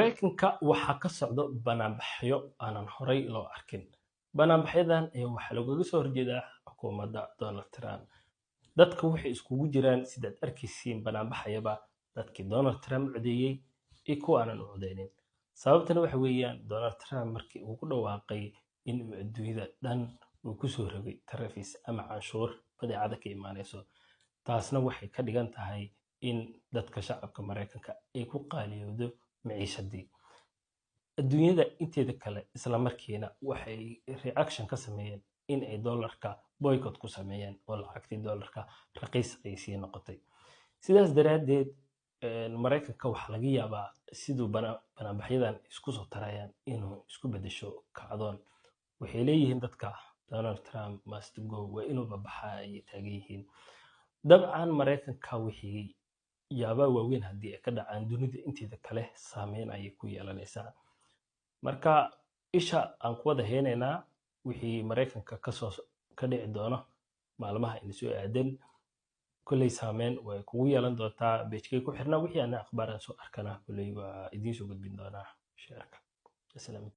Maraykanka waxaa ka socdo banaanbaxyo aanan horay loo arkin. Banaanbaxyadan ayaa waxaa lagaga soo horjeedaa xukuumadda Donald Trump. Dadka waxay iskugu jiraan, sidaad arkaysiin, banaanbaxayaba dadkii Donald Trump u codeeyey iyo kuwa aanan u codeynin. Sababtana waxa weeyaan, Donald Trump markii uu ku dhawaaqay in uu adduunyada dhan uu kusoo rogay tariffs ama canshuur badeecada ka imaanayso, taasna waxay ka dhigan tahay in dadka shacabka Maraykanka ay ku qaaliyowdo maciishadii. Adduunyada inteeda kale isla markiina waxay reaction ka sameeyeen in ay dollarka boycott ku sameeyeen oo lacagtii dollarka raqiis ay sii noqotay. Sidaas daraaddeed, Maraykanka waxaa laga yaabaa siduu banaanbaxyadan isku soo tarayaan inuu isku bedesho kacdoon. Waxay leeyihiin dadka, "Donald Trump must go," waa inuu babaxaa ayay taagan yihiin. Dabcan, Maraykanka wixii yaabaa waaweyn haddii ay ka dhacaan, dunida inteeda kale saameyn ayay ku yeelanaysaa. Marka isha aan ku wada heynaynaa wixii Maraykanka kasoo ka dhici doono maalmaha ina soo aadan. Kolley saameyn way kugu yeelan doontaa. Page-kay ku xirnaa, wixii ana akhbaar aan soo arkana kolley waa idiin soo gudbin doonaa. Sheerka. Asalaam.